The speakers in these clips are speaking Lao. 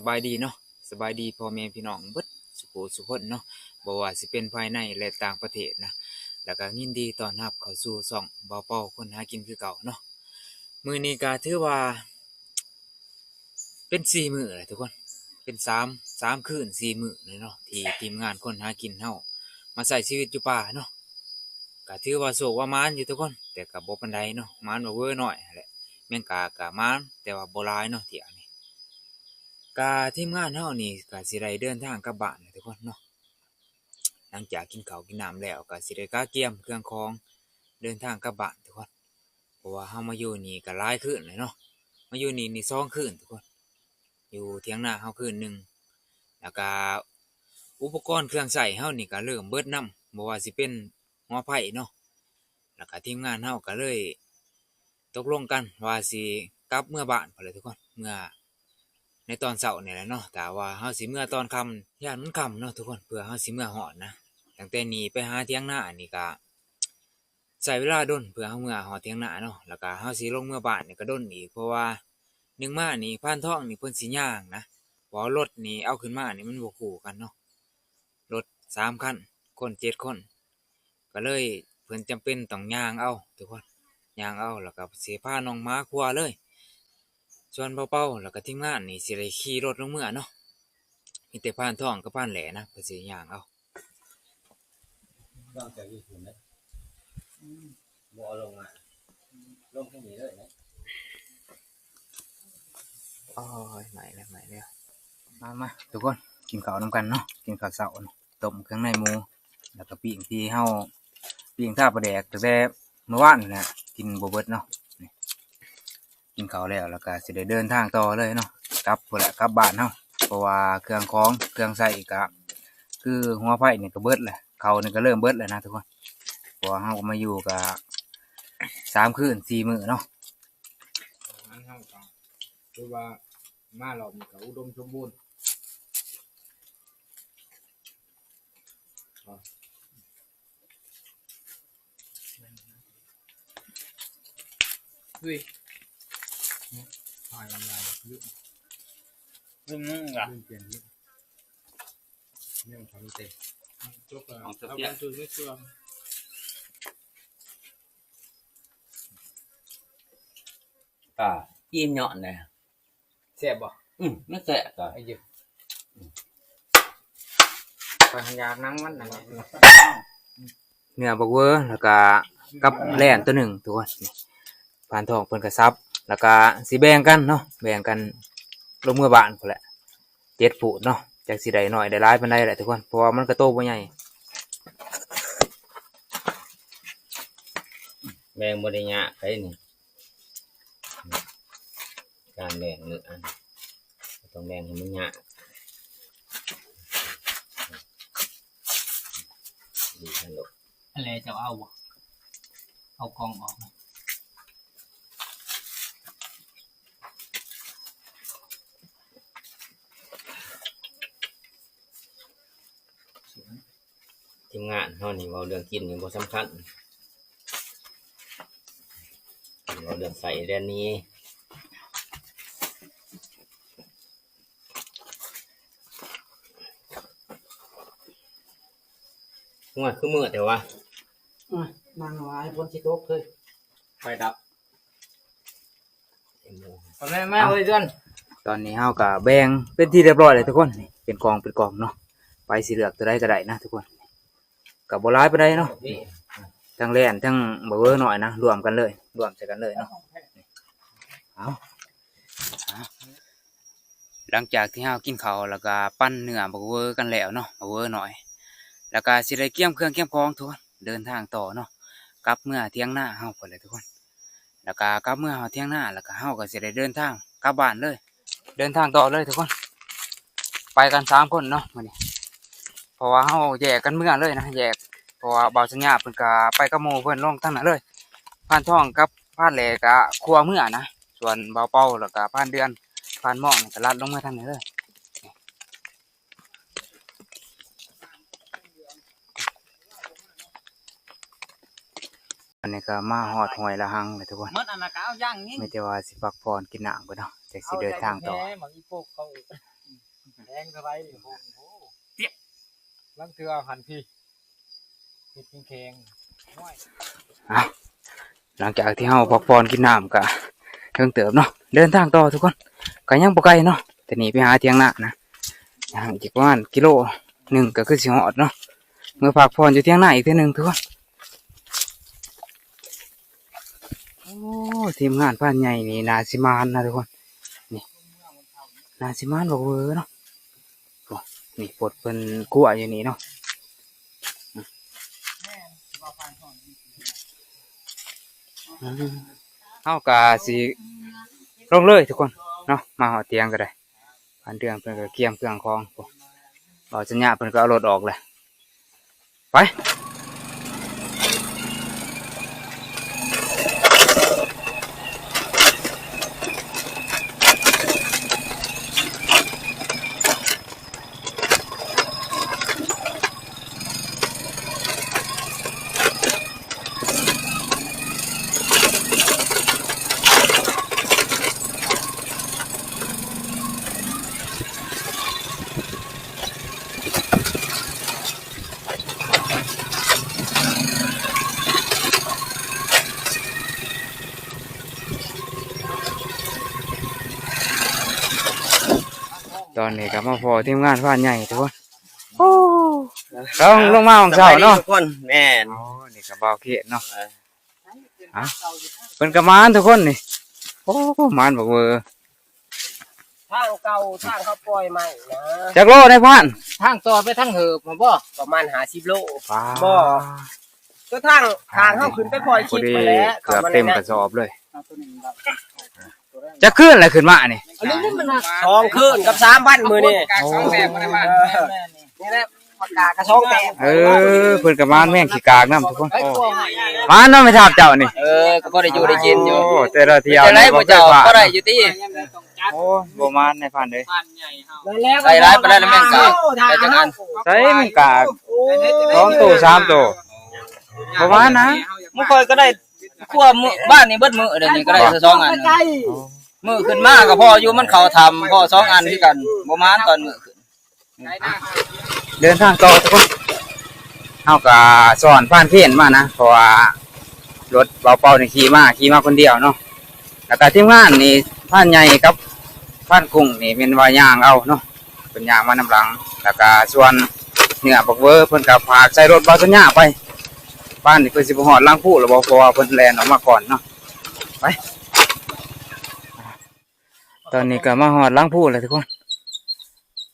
ສະບາຍດີເນາະ ສະບາຍດີພໍ່ແມ່ພີ່ນ້ອງເບິດສູ່ຜູ້ສູ່ຄົນເນາະ ບໍ່ວ່າຊິເປັນພາຍໃນ ແລະ ຕ່າງປະເທດນະ ແລ້ວກໍຍິນດີຕ້ອນຮັບເຂົ້າສູ່ຊ່ອງບ່າວເປົາຄົນຫາກິນຄືເກົ່າເນາະ. ມື້ນີ້ກໍຖືວ່າເປັນສີ່ມື້ແລ້ວທຸກຄົນ ເປັນສາມ ສາມຄືນສີ່ມື້ແລ້ວເນາະ ທີ່ທີມງານຄົນຫາກິນເຮົາມາໃຊ້ຊີວິດຢູ່ປ່າເນາະ. ກໍຖືວ່າໂຊກວ່າໝານຢູ່ທຸກຄົນ ແຕ່ກໍບໍ່ປານໃດເນາະ ໝານວ່າເວີນ້ອຍຫັ້ນແຫຼະ ແມງກາກໍໝານ ແຕ່ວ່າບໍ່ຫຼາຍເນາະ ເທື່ອນີ້ ກະທີມງານເຮົານີ້ກະຊິໄດ້ເດີນທາງກັບບ້ານແລ້ວທຸກຄົນເນາະ. ຫຼັງຈາກກິນເຂົ້າກິນນ້ຳແລ້ວ ກະຊິໄດ້ກະກຽມເຄື່ອງຂອງເດີນທາງກັບບ້ານທຸກຄົນ ເພາະວ່າເຮົາມາຢູ່ນີ້ກະຫຼາຍຄືນແລ້ວເນາະ ມາຢູ່ນີ້ນີ້ສອງຄືນທຸກຄົນ ຢູ່ຖຽງນາເຮົາຄືນໜຶ່ງ ແລ້ວກະອຸປະກອນເຄື່ອງໃຊ້ເຮົານີ້ກະເລີ່ມເບິດນຳ ບໍ່ວ່າຊິເປັນຫົວໄຟເນາະ ແລ້ວກະທີມງານເຮົາກະເລີຍ ຕົກລົງກັນວ່າຊິກັບເມືອບ້ານພຸ້ນແຫຼະທຸກຄົນ ເມືອໃນຕອນເຊົ້ານີ້ແຫຼະເນາະ ຖ້າວ່າເຮົາຊິເມືອຕອນຄ່ຳ ຢ້ານມັນຄ່ຳເນາະທຸກຄົນ ເພື່ອເຮົາຊິເມືອຮອດນະ. ຕັ້ງແຕ່ນີ້ໄປຫາຖຽງນານີ້ກະໃຊ້ເວລາດົນ ເພື່ອເຮົາເມືອຮອດຖຽງນາເນາະ ແລ້ວກະເຮົາຊິລົງເມືອບ້ານນີ້ກະດົນອີກ ເພາະວ່າໜຶ່ງມານີ້ພານທອງນີ້ເພິ່ນຊິຍ່າງນະ ເພາະວ່າລົດນີ້ເອົາຂຶ້ນມານີ້ມັນບໍ່ຄູ່ກັນເນາະ ລົດສາມຄັນ ຄົນເຈັດຄົນ ກໍເລີຍເພິ່ນຈຳເປັນຕ້ອງຍ່າງເອົາທຸກຄົນ ຍ່າງເອົາ ແລ້ວກໍຊິພານ້ອງໝາຄົວເລີຍ ສ່ວນບ່າວເປົາ ແລ້ວກໍທີມງານນີ້ຊິໄດ້ຂີ່ລົດລົງເມືອເນາະ ມີແຕ່ພານທອງກັບພານແຫຼນະ ເພິ່ນຊິຍ່າງເອົາ. ວາງໃສ່ຢູ່ພຸ້ນເດ້ ບໍ່ເອົາລົງມາ ລົງທາງນີ້ເລີຍນະ. ໂອ້ຍ ໄໝ້ແລ້ວ ໄໝ້ແລ້ວ ມາ ມາ ທຸກຄົນ ກິນເຂົ້ານຳກັນເນາະ ກິນເຂົ້າເຊົ້າເນາະ ຕົ້ມເຄື່ອງໃນໝູ ແລ້ວກໍປີ້ງທີ່ເຮົາປີ້ງທາປາແດກຕັ້ງແຕ່ມື້ວານນີ້ແຫຼະ ກິນບໍ່ເບິດເນາະ. ນີ້ ກິນເຂົ້າແລ້ວ ແລ້ວກໍຊິໄດ້ເດີນທາງຕໍ່ເລີຍເນາະ ກັບພຸ້ນແຫຼະ ກັບບ້ານເຮົາ ເພາະວ່າເຄື່ອງຂອງເຄື່ອງໃຊ້ກໍຄືຫົວໄຟນີ້ກໍເບິດແລ້ວ ເຂົ້ານີ້ກໍເລີ່ມເບິດແລ້ວນະທຸກຄົນ ເພາະວ່າເຮົາກໍມາຢູ່ກໍສາມຄືນສີ່ມື້ເນາະ. ອາຫານເຮົາກໍຖືວ່າມາຮອບນີ້ກໍອຸດົມສົມບູນ. ເຮີ້ຍ ຫາຍມັນຫຼາຍຢູ່ ລືມ ລືມລະ ລືມປ່ຽນຢູ່ ແນວທຳເຕັມ ຈົບແລ້ວ ເອົາເອົາໄປຈຸດໄວ້ກ່ອນ. ອ່າ ອີ່ມຍ້ອນແດ່. ແຊບບໍ່? ອືມ ມັນແຊບກໍ ໄອ້ເຢີ ອືມ ຂ້ອຍຢາກໜັງມັນນັ້ນແຫຼະ ເນື້ອບັກເວີ ແລ້ວກະກັບແລ່ນຕົວໜຶ່ງ ທຸກຄົນ. ພານທອງເພິ່ນກະສັບ ແລ້ວກະຊິແບ່ງກັນເນາະ ແບ່ງກັນລົງເມືອບ້ານພຸ້ນແຫຼະ ເຈັດພູດເນາະ ຈັກຊິໄດ້ໜ້ອຍໄດ້ຫຼາຍປານໃດແຫຼະທຸກຄົນ ເພາະວ່າມັນກະໂຕບໍ່ໃຫຍ່. ແບ່ງບໍ່ໄດ້ຍາກໃດນີ້ ການແບ່ງເນື້ອ ບໍ່ຕ້ອງແບ່ງໃຫ້ມັນຍາກ ດີທັນໂລດ. ອັນແລເຈົ້າເອົາບໍ່? ເອົາກ່ອງອອກ. ທີມງານເຮົານີ້ເວົ້າເລື່ອງກິນນີ້ບໍ່ສຳຄັນ ເວົ້າເລື່ອງໃຊ້ແລ່ນໜີ. ໂອ້ຍ ຄືມືດແທ້ວະ ໂອ້ຍ ນັ່ງຫຼາຍ ຝົນຊິຕົກເຮີ້ຍ ໄຟດັບ. ເອົາແມ່ມາເອີຍເດືອນ. ຕອນນີ້ເຮົາກໍແບ່ງເປັນທີ່ຮຽບຮ້ອຍແລ້ວທຸກຄົນ ເປັນກອງເປັນກອງເນາະ ໃຜຊິເລືອກຕົວໃດກໍໄດ້ນະທຸກຄົນ ກໍບໍ່ຫຼາຍປານໃດເນາະ ທັງແລ່ນທັງບັກເວີນ້ອຍນະ ລວມກັນເລີຍ ລວມໃສ່ກັນເລີຍເນາະ. ເອົາ ຫຼັງຈາກທີ່ເຮົາກິນເຂົ້າ ແລ້ວກໍປັນເນື້ອບັກເວີກັນແລ້ວເນາະ ບັກເວີນ້ອຍ ແລ້ວກໍຊິໄດ້ກຽມເຄື່ອງກຽມຂອງທຸກຄົນ ເດີນທາງຕໍ່ເນາະ ກັບເມືອຖຽງນາເຮົາພຸ້ນແຫຼະທຸກຄົນ. ແລ້ວກໍກັບເມືອຮອດຖຽງນາ ແລ້ວກໍເຮົາກໍຊິໄດ້ເດີນທາງກັບບ້ານເລີຍ ເດີນທາງຕໍ່ເລີຍທຸກຄົນ ໄປກັນສາມຄົນເນາະມື້ນີ້ ເພາະວ່າເຮົາແຍກກັນເມືອເລີຍນະ ແຍກ ເພາະວ່າບ່າວສັນຍາເພິ່ນກໍໄປກັບໝູ່ເພິ່ນລົງທາງນັ້ນເລີຍ ພານທອງກັບພານແຫຼກໍຄົວເມືອນະ ສ່ວນບ່າວເປົາ ແລ້ວກໍພານເດືອນ ພານມອງນີ້ກໍລັດລົງມາທາງນີ້ເລີຍ. ອັນນີ້ກໍມາຮອດຫ້ວຍລະຫັງແລ້ວທຸກຄົນ ໝົດອັນນັ້ນກໍເອົາຢ່າງນີ້ ມີແຕ່ວ່າຊິພັກຜ່ອນກິນນ້ຳກ່ອນເນາະ ຈັກຊິເດີນທາງຕໍ່ ເອົາໃສ່ແທ້ໝາກອີໂປກເຂົາອີກ. ແຂງເທົ່າໃດນີ້ ໂອ້ໂຫ ຕຽກ ລາງເທື່ອຫັ້ນພີ້ ເຮັດແຂງໆ ໂອ້ຍ ອ່ະ ຫຼັງຈາກທີ່ເຮົາພັກຜ່ອນກິນນ້ຳກະເຖິງເຕີບເນາະ ເດີນທາງຕໍ່ທຸກຄົນ ກະຍັງບໍ່ໄກເນາະ ແຕ່ນີ້ໄປຫາຖຽງນານະ ຍ່າງອີກປະມານກິໂລໜຶ່ງກະຄືຊິຮອດເນາະ ເມືອພັກຜ່ອນຢູ່ຖຽງນາອີກເທື່ອໜຶ່ງທຸກຄົນ. ໂອ້ ທີມງານພານໃຫຍ່ນີ້ໜ້າຊິໝານນະທຸກຄົນ ນີ້ໜ້າຊິໝານບັກເວີເນາະ ໂອ້ ນີ້ປົດເພິ່ນກົວຢູ່ນີ້ເນາະ ອືມ ເຮົາກະຊິລົງເລີຍທຸກຄົນເນາະ ມາຮອດຖຽງກະໄດ້ ພານເດືອນເພິ່ນກະກຽມເຄື່ອງຂອງ ເວົ້າສັນຍາເພິ່ນກະເອົາລົດອອກແລ້ວ. ໄປ ຕອນນີ້ກະມາພໍ້ທີມງານພານໃຫຍ່ທຸກຄົນ ໂອ້ ຕ້ອງລົງມາຫວ່າງເຊົ້າເນາະ ສະບາຍດີທຸກຄົນ ແມ່ນ ອໍ ນີ້ກະບ່າວເຂດເນາະ ເອີ ອ່ະ ເພິ່ນກະມາທຸກຄົນນີ້ ໂອ້ ມານບັກເວີ ທາງເກົ່າ ທາງເຂົາປ່ອຍໃໝ່ນະ ຈັກໂລໄດ້ພານ? ທາງຕໍ່ໄປທາງເຫີບຫັ້ນບໍ່? ປະມານຫ້າສິບໂລ ປາ ບໍ່ ຕົວທາງ ທາງເຮົາຂຶ້ນໄປປ່ອຍ ພໍດີ ຄລິບຫັ້ນແຫຼະ ເກືອບເຕັມກະສອບເລີຍ ຈັກຄືນລະຂຶ້ນມານີ້? ອັນນີ້ມັນສອງຄືນກັບສາມວັນມື້ນີ້ ໂອ້ ສອງແຕ້ມບໍ່ໄດ້ມາ ເອີ ນີ້ແຫຼະ ປາກກາກະສອງແຕ້ມ ເອີ ເພິ່ນກະມານແມງຂີ້ກາກນຳທຸກຄົນ ມານເນາະແມ່ທັບເຈົ້ານີ້ ເອີ ກະພໍໄດ້ຢູ່ໄດ້ກິນຢູ່ ໂອ້ ແຕ່ລະທ່ຽວ ເປັນຈັ່ງໃດ ນີ້ບໍ່ເຄີຍພາດ ບໍ່ໄດ້ຢູ່ຕິ ໂອ້ ບໍ່ມານນາຍພານເອີຍ ໄດ້ຫຼາຍປານໃດລະແມງກາກ ໄດ້ຈັກອັນ? ໃສ່ແມງກາກ ສອງໂຕ ສາມໂຕ ບໍ່ມານນະ ໝູ່ຂ້ອຍກະໄດ້ ຄົວມື້ ບ້ານນີ້ເບິດມື້ ດຽວນີ້ກະໄດ້ສອງອັນ ມື້ຂຶ້ນມາກະພໍຢູ່ ມັນເຂົ້າຖ້ຳ ພໍສອງອັນຄືກັນ ບໍ່ມານຕອນມື້ຂຶ້ນ ເດີນທາງຕໍ່ທຸກຄົນ ເຮົາກະຊ້ອນພານເຄນມານະ ເພາະວ່າລົດບ່າວເປົານີ້ຂີ່ມາ ຂີ່ມາຄົນດຽວເນາະ ແລ້ວກະທີມງານນີ້ ພານໃຫຍ່ກັບພານກຸ້ງນີ້ແມ່ນວ່າຍ່າງເອົາເນາະ ເພິ່ນຍ່າງມານຳຫຼັງ ແລ້ວກະສ່ວນເນື້ອບັກເວີເພິ່ນກະຝາກໃສ່ລົດບ່າວສັນຍາໄປ ປານນີ້ເພິ່ນຊິບໍ່ຮອດຫຼັງພູແລ້ວບໍ່ ເພາະວ່າເພິ່ນແລ່ນອອກມາກ່ອນເນາະ ໄປ ຕອນນີ້ກະມາຮອດຫຼັງພູແລ້ວທຸກຄົນ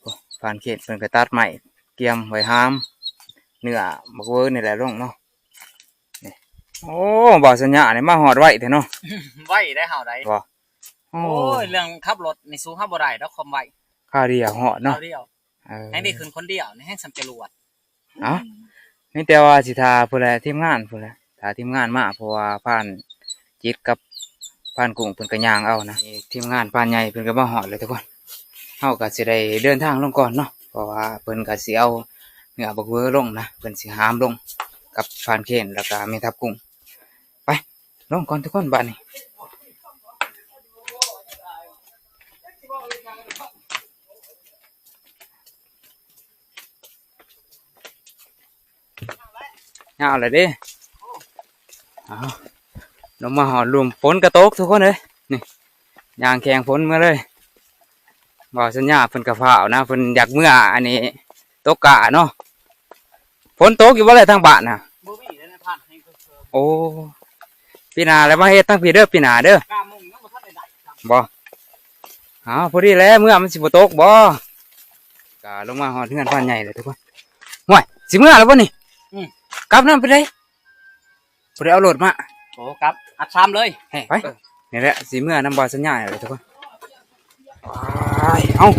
ໂອ້ ພານເຂດເພິ່ນກະຕັດໄມ້ກຽມໄວ້ຫາມເນື້ອບັກເວີນີ້ແຫຼະລົງເນາະ ນີ້ ໂອ້ ບ່າວສັນຍານີ້ມາຮອດໄວແທ້ເນາະ ໄວໄດ໋ເຮົາໄດ໋ ບໍ່ ໂອ້ ໂອ້ຍ ເລື່ອງຂັບລົດນີ້ສູ້ເຮົາບໍ່ໄດ້ດອກ ຄວາມໄວ ຄາວດຽວຮອດເນາະ ຄາວດຽວ ເອີ ແຮ່ງໄດ້ຂຶ້ນຄົນດຽວນີ້ແຮ່ງສ່ຳຈະຫຼວດ ເອົ້າ ມີແຕ່ວ່າຊິຖ້າພຸ້ນແຫຼະ ທີມງານພຸ້ນແຫຼະ ຖ້າທີມງານມາ ເພາະວ່າພານຈິດກັບພານກຸ້ງເພິ່ນກະຍ່າງເອົານະ ທີມງານພານໃຫຍ່ເພິ່ນກະມາຮອດແລ້ວທຸກຄົນ ເຮົາກະຊິໄດ້ເດີນທາງລົງກ່ອນເນາະ ເພາະວ່າເພິ່ນກະຊິເອົາເນື້ອບັກເວີລົງນະ ເພິ່ນຊິຫາມລົງກັບພານເຄນ ແລ້ວກະແມ່ທັບກຸ້ງ ໄປ ລົງກ່ອນທຸກຄົນບາດນີ້ ຍາວແລ້ວເດ້ ເອົາ ລົງມາຮອດລຸ່ມ ຝົນກະຕົກທຸກຄົນເອີຍ ນີ້ ຍ່າງແຂ່ງຝົນມາເລີຍ ບ່າວສັນຍາເພິ່ນກະຟ້າວນະ ເພິ່ນຢາກເມືອອັນນີ້ ຕົກກ້າເນາະ ຝົນຕົກຢູ່ບໍ່ແລະທາງບ້ານນະ? ບໍ່ມີແລ້ວນະ ຜ່ານໃຫ້ເຂົາເຊີ ໂອ້ ປີໜ້າແລ້ວມາເຮັດທາງພີ້ເດີ ປີໜ້າເດີ ກ້າມຸງຍັງບໍ່ທັນໄດ້ໄດ້ ບໍ່ ອ້າວ ພໍດີແລ້ວ ເມືອມັນຊິບໍ່ຕົກບໍ່? ກະລົງມາຮອດເຮືອນພານໃຫຍ່ແລ້ວທຸກຄົນ ຫ້ວຍ ຊິເມືອແລ້ວບໍ່ນີ້? ອືມ ກັບນຳໄປເດ້ ບໍ່ໄດ້ເອົາລົດມາ ໂອ້ ກັບ ອັດຊາມເລີຍ ເອີ ໄປ ນີ້ແຫຼະ ຊິເມືອນຳບ່າວສັນຍາແລ້ວທຸກຄົນ ໄປ ເອົາ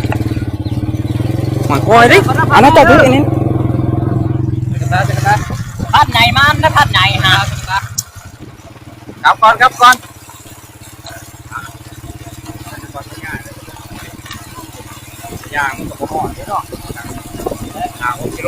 ມາຄ່ອຍເດ້ ອັນນັ້ນເຈົ້າຖືອັນນີ້ ພັນໃຫຍ່ມານະ ພັນໃຫຍ່ຫາ ກັບກ່ອນ ກັບກ່ອນ ຍ່າງມັນກະບໍ່ຮອດເດ້ເນາະ ຫ້າຫົກກິໂລ